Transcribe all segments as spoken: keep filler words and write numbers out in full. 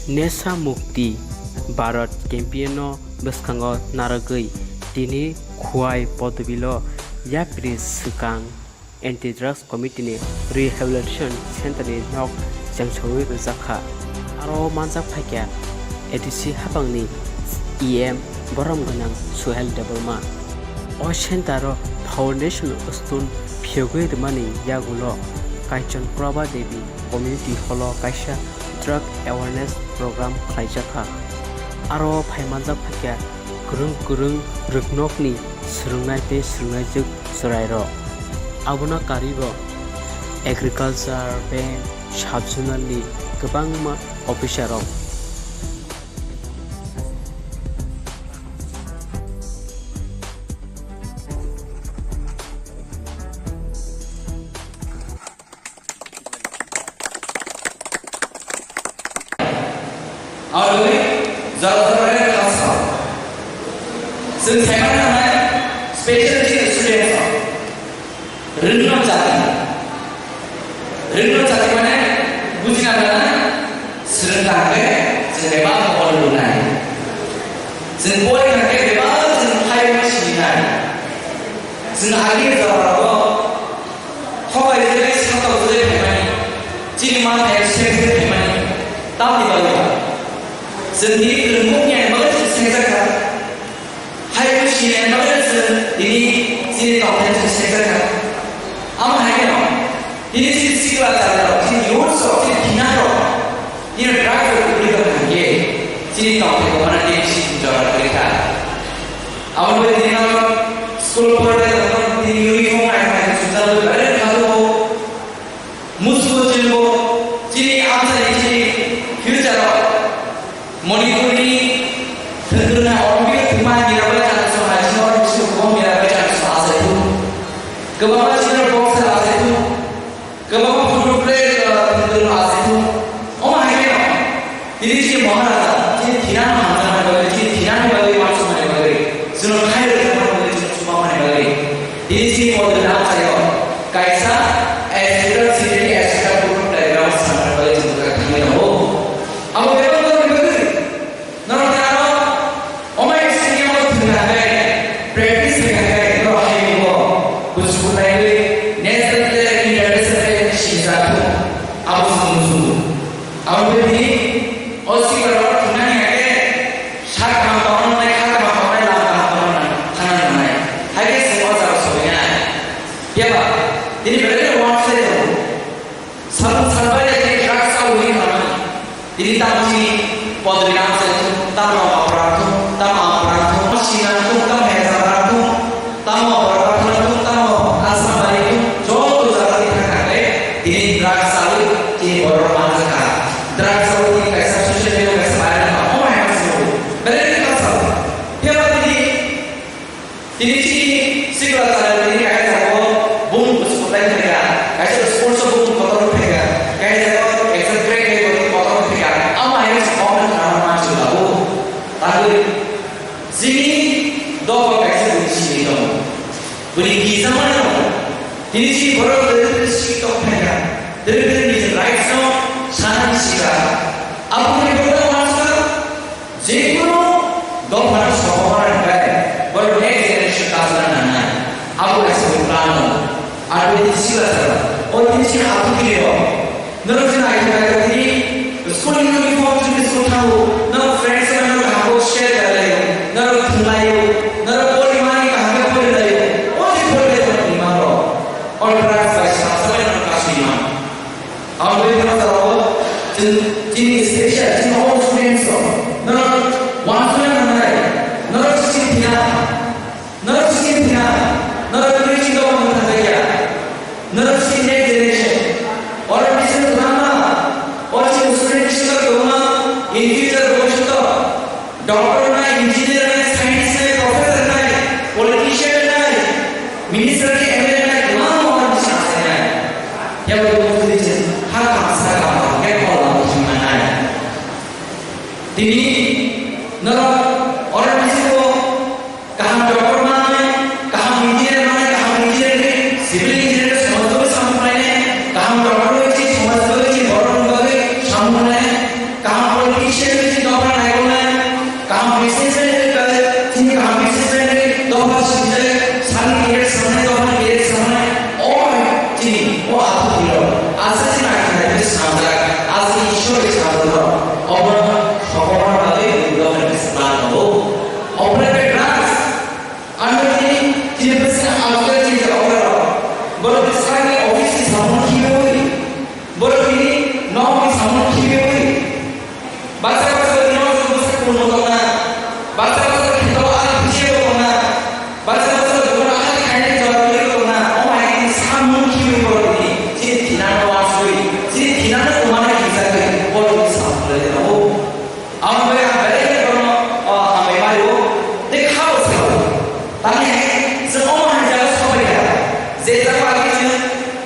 Nesha mukti Bharat campaign no bwskango narwgwi tini Khowai Podobilo yapri swkang Anti-Drugs Committee ni Rehabilitation Center ni nok chengsawi rwjakha. Aro manjak phaikha A D C haphangni E M borom gwnang Suhel Debbarma. O center o foundation stone phiyogwi rwmani yagulo Kaichon Prabha Devi Community Hall o kaisa drug awareness program khlaijakha. Aro phaimanjak phaikha kwrwng kwrwng rwknokni swrwngnai tei swrwngnaijwk chwrairok. Abono karwibo agriculture, bank, sub-zonal ni kwbangma officer rok. Aro jora jora khe khasa. Chwng saimano nai special chini students rok. Rwngno chati. Rwngno chati mane bujina gana swrwng tangkhe chwng bebak mokol rwnai. Chwng pori tangkhe bebak chwng phaiwi sinai. Chwng agini jora rogo Thobai jai, satok jai phaimani, chini ma thai sek jai phaimani, tamni bagwi ba. Chwng tini kwrwngmung ni bagwi chwng sengjakha. Hai khe sini bagwi chwng tini chini tongthai chwng sengjakha. Amo hai kheno, tini chini sikla chajak rok, chini youths rok, chini thinang rok, tini drugs rok kwrwi tong kha khe, chini tongthai bo mano tini chini jora kwrwi kha. Abo bai tini no school porda tini uniform nai nai chujak bai bare khalu bo. Musugo chini bo chini amchani chini future o Manipur ni thwngkwrwng Olympic o thwngma Mirabai Chanusa hai chini oro bisingo kwbang Mirabai Chanusa achaithu. Kwbangma chini boxer achaithu. Kwbangma football player, uh, thwngkwrwng achaithu. Omo hai kheno. Tini chini Maharaja, chini thinang hamjakmani bagwi, chini thinangni bagwi, uansukmani bagwi, chwngno khairok khairokmani bagwi, chwngno chubamani bagwi, tini chini Podobini amchaio kaisa aspirant city ni aspirant group diagram sanani bagwi chwng thangwi tongo. Abo bebak borokni bagwi norok aro omo stadium o thwngna khe, practice khaina khe norok hai bo buchuknaiwi national player, international player sinijak thung. Abo chwng muchungo. Abo khe tini o sikla rok thwngmani hai khe sak kaham tongna nangnai, kha kaham tongna nangnai, lam kaham tongna nangnai, thangna nangnai. Hai khe chwng o jaga sobainai. Phiya ba tini belai kheno uansukjak tongo. Sabung salbai ya tini drugs o ui khamani. Tini tamo chini Podobini amchai thung, tamo aparang thung, tamo aparang thung, sinang thung, tamo hezamrang thung. Tamo Borbarthana thung, tamo Assam bai thung, joto jaga ni thang thang khe tini drugs chawi tini borok manjakha. Drugs chawi tini kaisa social media kaisa viral kha, omo hai ma simo. Belai ni kha sao. Phiya ba tini, tini chini sikla chara tini kaisa jaga o bung swprai phaikha, kaisa sports o bung kotor phaikha, kaisa jaga o exam crack khai kotor phaikha, amo hai ma simo, omo hai ma simo. Tangwi Chini dophao kaisa bini simi tongo. Bini kisamano tini chini borok kwrwi sik tong phaikha. Kwrwi kwrwi nijini rights no sanani sikha. Aboni borok uansukha, jekunu dophano sokomorna hinbai borok next generation kasuna nangnai. Abo kaisa bini plan tongo. Aro bini sikla saka, o tini chini aphuru kiri rok. Norok chini aithai aithai tini school uniform chini school thango, norok friends bai norok kaham khe share khlai laio, norok thwng laio, norok pori mani kaham khe pori laio, o je pori lai tongmani mano, o drugs bai salsa bai norok kasui mano. Abo bai norok jora o chini, chini special, chini all students rok, norok uansukna nangnai, norok chini thina. Norok chini thina, norok kwrwi chini dopha wngwi thangjakya. Norok chini next generation. Oro bisingo kwbangma, o chini student bisingo kwbangma in future bhobishoto doctor wngnai, engineer wngnai, scientist wngnai, professor wngnai, politician wngnai, minister wngnai, M L A wngnai, kwbangma oro bisingo achainai. Yabo bo kwrwi chini ha kaham sa kaham kaham khe phol lama thangmanai. Tini norok oro bisingo kaham doctor manwi, kaham engineer manwi, kaham engineer wi, civil engineer wi samajni bagwi samung khlainai, kaham doctor wi chi samajni bagwi chi borokni bagwi samung khlainai, kaham politician Businessman ni kale chini kaham businessman ni dopha sijak, sani kire sanai, dopha kire sanai, o hai chini, o athu kiro. Asa chini akhir hai sanjak, asa Ishwar sanjak, obra sokomar bade dopha ni sanai. Obra ke drugs, ano chini, chini besi alga chini obra, boro sani office ni samung khibi, boro ni nok ni samung khibi. Bacha bacha ni nok bwsa kuno tongna. Bacha bacha khito a khisiyo tongna. Bacha bacha dukra a khaini jora ni tongna. O mai ni samung khiyo borok ni. Chini thina no wasui. Chini thina no kumana kisa ke borok ni samung le na o. Ang bai ang bai ke borok no, ah, hamai mario. Te khao sao. Tani hai, chwng omo hai jaga sobai kha. Je jaga agi chwng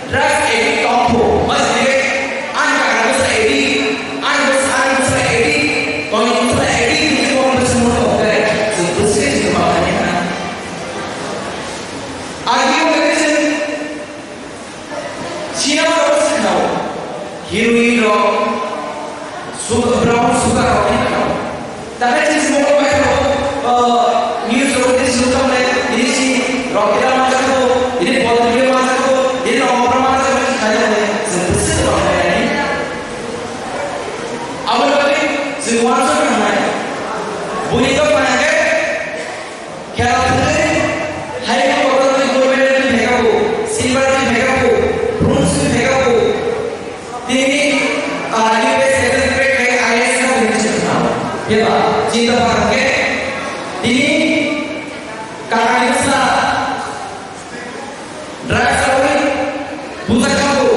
drugs addict tong pho, mas dige, ani kaka bwsa addict, ani bwsa, ani bwsa addict, toni bwsa addict, ni tong bwsa mo tong kare, chwng bwsa chwng ma kha ni kha. Agi o kare chwng China oro se khao, heroin rok, su-, brown sugar rok se khao. Takai chini simo bai khao, uh, news rok tei simo tong nai, ini si rok kira ma khao, ini bol kira ma khao, ini rok ma khao, ini khai khao, se se rok nai ni. Abo bai se wansa nai. Buni to panake, Khela thangwi, hai kotor ni gold medal ni phekabo, silver ni phekabo, bronze ni phekabo. Tini, ah, U P S C exam crack khai I A S ka tini chwng khna. Phiya ba, chinta ba hwnkhe, tini kakani bwsa drugs rwi bujak kha bo.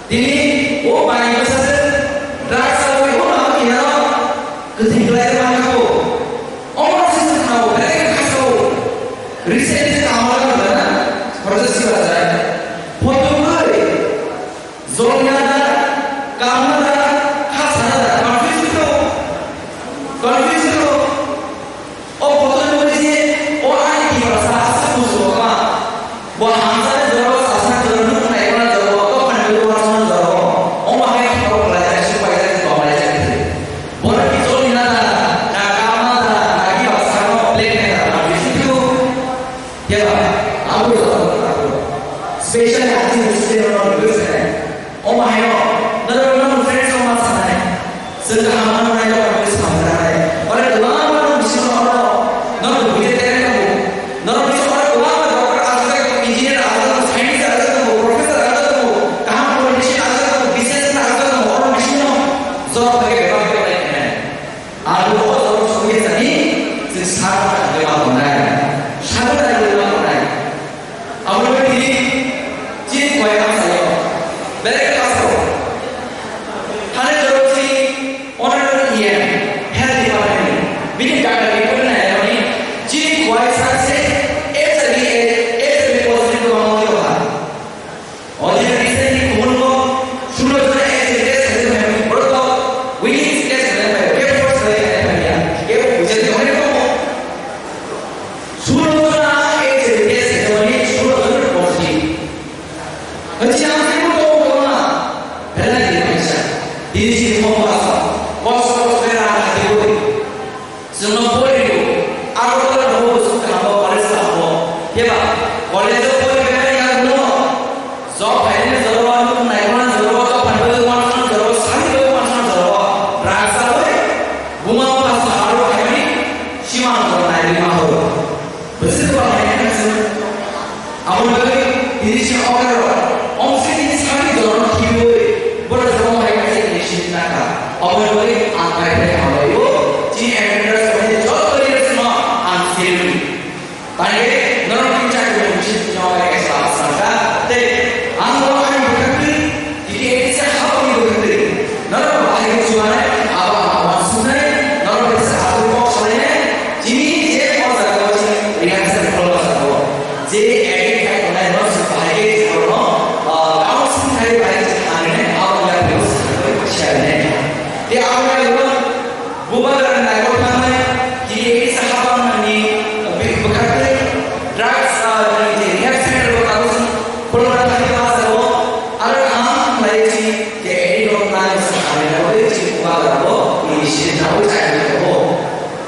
Tini o bai bwsajwk drugs rwi o lama kinaro kwthwi khlai rwmani kha bo. Omo se se khao, belai khe khasao. Recently se tamo lama gana, Rajat Siva jai. Photo bai, jolna da, kamna da, khasana da, confuse kho. Confuse kho. O photo nugwi se, o ani Tiprasa asa bujo kha. Bo hamjani jora o, sasani jora o, nuknai jora o, dophani jora o, wansukmani jora o. O ma hai khe o khlai jai, supai jai, tongmani jai. Bono ki joli na da, na kama da, na ki basa no, plate na da, na bisi tu. Keba, abu jora o, abu. Special hati hati no request hai. O ma hai no, no, no, no, friends o ma sanai. Chwng kaham manwi rok bai samung rwnai. Oro kwbangma norok bisingo oro norok buini tere tongo. Norok bisingo oro kwbangma doctor aswk tongo, engineer aswk tongo, scientist aswk tongo, professor aswk tongo, kaham politician aswk tongo, businessman aswk tongo, oro bisingo job bai bebak khe bai khe. Abo o job songwi jani chwng sak bai ma tongnai. Sak bai ma tongnai. Abo bai tini chini koi ang sayo. Belai khe pasto. Thani joro chini honorable E M, health department ni. Bini data report na yamani chini koi sa se H I V, H I V positive ko amo kyo ha. Odi recently kumun ko sulo jora H I V test hai to hai, bro to willing test hai to hai, ke force hai to hai ya. Ke pujati hai ko. Sulo jora H I V test hai to hai, sulo jora positive. Hati ang sih mau tahu kau mana? Bela di Malaysia. Di sini mau puasa. Puasa puasa bela hati boy. Chwngno porigo. Agartala rogo chwng kaham college kaham. Phiya ba college o porigo ya gulo. Job khaini jora o, naikolna jora o, job khaini jora o, sani jora o, sani jora o. Rasa oi. Buma buma saharo khaini. Sima jora nai ma ho. Bwswk ba hai khe chwng abo bagwi tini se okra rok, omsini sani jorno khibiwi, borok jomo hai khe tini sini naka. Abo bagwi ang bai bai hambai o, chini administrator bai joto leaders no ang sirwi. Tani norok ni chakri mungsi jomo hai khe sa sangka, tei ang bo ani bwkhak twi Tini kaisa habangni bwkhak twi norok bahai khe chubanai, abo ang uansuknai, norok kaisa aswk kok salainai, chini je o jagao chini rehearsal kholo jagao je edit khai tongnai norok se bahai khe borokno, ah, counseling khai bahai khe hamrinai, abo wngya phaibo swkang bai kisa rinai. Tei abo wngya phaibo Bubagra ni naikolthangni, tini kaisa habangmani, uh, bi-, bwkhaktwi drugs, uh, ni je rehab center bo tabuk chwng khulumna thangwi ma jagao, aro kaham khlaiwi chini je addict rok nai bwsa hamya nai bagwi chini Bubagra bo initiative naiwi chai tongo.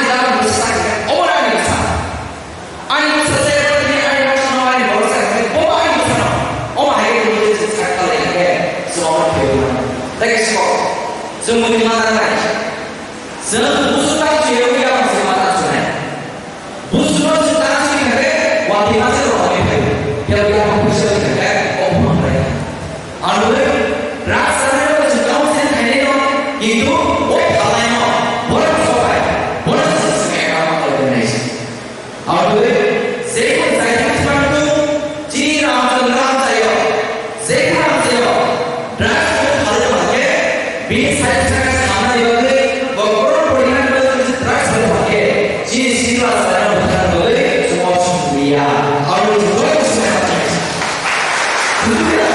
ani jaga bwsa sakhe, omo ani bwsa. Ani bwsa se ani bwsa no ani borok sakhe, bo ani bwsa no. Omo hai khe bwsa sakha lai khe, so omo khe. Thank you so much. So, mungkin mana nai. Chwng busu ta chwng ya busu ma ta chwng nai. Busu no chwng ta chwng khe wa ti ma se ro ni khe. Ya ya busu khe o ma khe. Ano drugs ano chwng ta chwng khe no. Kintu o khalai no. Bora sobai. Bora chwng khe ka ma ko nai. Aboni bagwi jekon zaitwk swnamtwk, chini Ramchandra amchaio, jekon amchaio, drugs kok phalwi tongkhe, bini side side samnani bagwi, bo borok porinani bagwi drugs kok phalwi tongkhe, chini sikla chwlairok bwtharni bagwi chwng option liya. Aboni bagwi chwng option liya. Bujiya?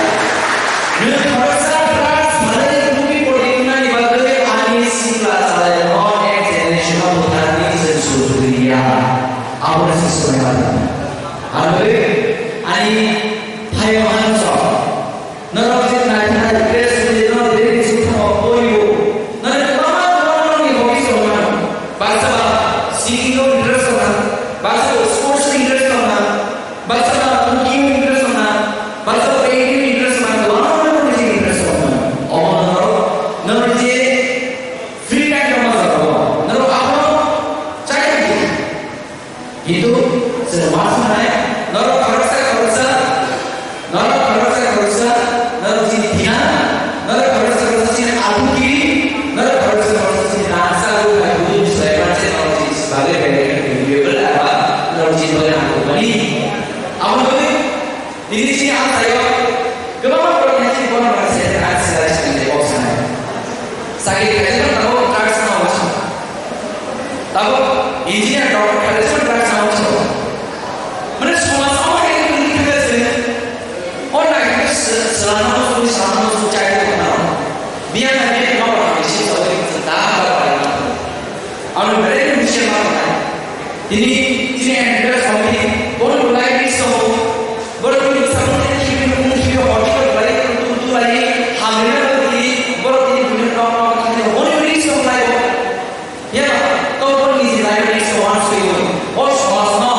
Nwng khoroksa drugs phalwi tongwi porinani bagwi ani sikla chwlairokno next generation-o bwtharni chwng sujukliya. Aboni se swmai mano. Aboni ani phaio hanso. Norok je nai nai dress ni no dress ni sukha o koyo. Norok kwbangma kwbangma ni hobby song mano. Baksa ba singing o interest tongo. Baksa ba sports o interest tongo. Baksa ba cooking o interest tongo. Baksa ba painting o interest tongo. Kwbangma ni interest tongo. Omo norok, norok je free time no ma jago. Norok abono chai di. Kintu chwng ma sanai, norok khoroksa khoroksa, norok khoroksa khoroksa, norok chini thina, norok khoroksa khoroksa chini alu kiri, norok khoroksa khoroksa chini nasa ru hai budu chwlai ma se norok chini bagwi belai khe video belai ba norok chini bagwi nangkukmani. Aboni bagwi Tini chini amchaio kwbangma borok nai chini borok rok se drugs se drugs se kok sanai. Sakhe khaijak no tabuk drugs no omo chwng. Tabuk engineer, doctor khaijak no drugs no omo chwng. Mane somaj omo hai khe tini khe se. O nai khe se, selana mo suri, selana mo suri chai khe na. Biya na biya no borok ni si sa oi se da ba ba na. Ano bere ni si ma na. Tini, tini entertainment comedy, bono belai risk tongo. Borok tini bwskango tini khibi nukung khibi hor khibi belai tini tung tung lai, hamrina bo tini, borok tini buino nok nok thani bono risk tongo lai bo. Ya, to bono niji lai risk tongo, uansugwi o somajno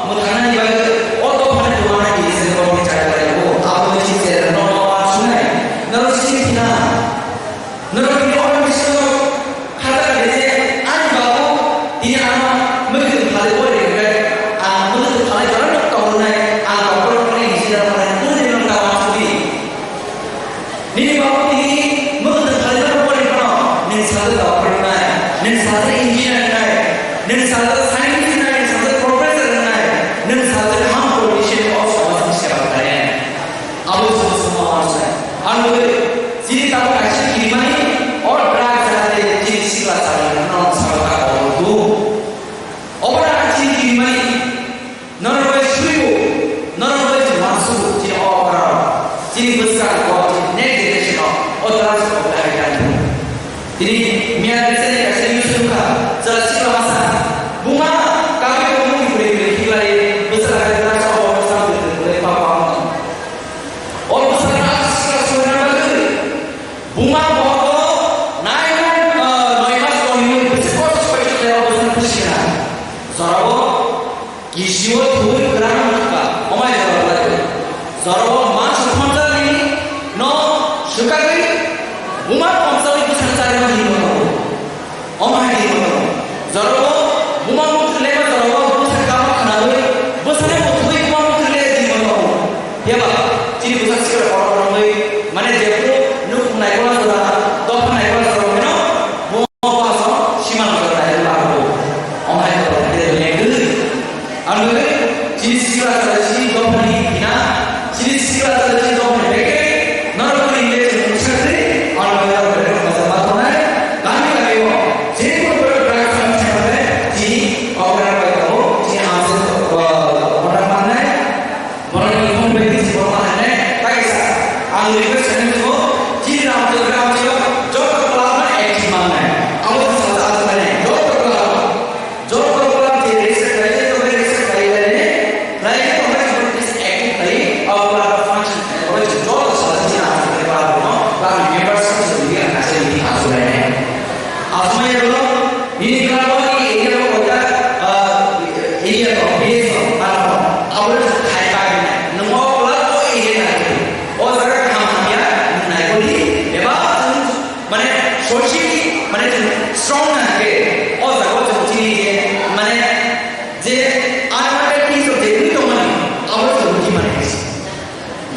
mwthangna ni bagwi, o dophani twmana ni se borok ni chai lai bo. Abo ni se nok nok uansuknai. Norok sini thina. Norok tini oro bisingo kha ta khe je ani babu tini ano mwkhwtwng phalwi pori rwkhe, ang mwkhwtwng phalwi jotono tongmwnai, ang doctor wngnai, engineer wngnai, kunu din ta uansukdi. Nini babu tini mwkhwtwng phalwi jotono pori phano nwng sajwk doctor wngnai, nwng sajwk engineer wngnai, nwng sajwk scientist wngnai, nwng sajwk professor wngnai, nwng sajwk ham politician o somajni seba khlainai. Abo chwng chwngno uansuknai. Ang twi chini tabuk kaisa kirimani o drug jahate chini sikla chwlairokno salo ta kobor tu. Obo na chini kirimani norok bai swibo, norok bai uansugo chini o okrarok. Chini bwskang o chini next generation o o drugs o bahai tani. Tini miya recently kaisa news nukha, chwla sikla masa, buma kami kami kwrwi kwrwi khibai bwswk hai drugs o bwswk kwrwi kwrwi papa wngkha. O bwswk drugs sikla swrwngna bagwi buma bohogo nine month, uh, noi mas tongwi bwswk kosto kosto khe o bwswk phusi kha. Jorabo Kisiwo thwi kwrang wngkha, omai jorok lai. Jorok ma sukhonjani no swkagwi buma pamsali bwsang chari ma hinwi tongo. Omai hinwi tongo. Jorok buma mukti lema jorok bwsang kama khnawi bwsang mukti buma mukti le hinwi tongo. Yaba chini bwsang sikra borok rongwi mane jephu nuk naikol jora dopha naikol jora hino buma bwsang siman jora naikol. Omai jorok le le. Ang nugwi, chini sikla chwla chini dophani hina, chini sikla chwla chini dophani beke, norok ni le chini muksa kri, ang nugwi norok beke masa ma tongnai, kami kami o, je ko boro brak kami chakre,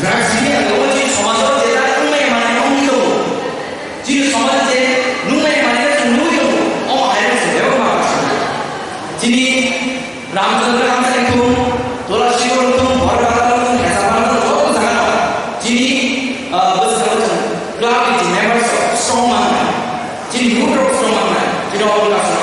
Drugs ni ang omo chini somajo je ta nungnai manai nungwi tongo. Chini somajo je nungnai manai ta chwng nungwi tongo. Omo hai rok se bebak ma kha. Chini Ramchandra Ramsai thung, Tola Shivur thung, Bhoro Bhagwat thung, Hesa Bhagwat thung, joto jaga no. Chini, ah, bwskango chwng club ni chini members rok strong mangnai. Chini youth rok strong mangnai. Chini obo kaisa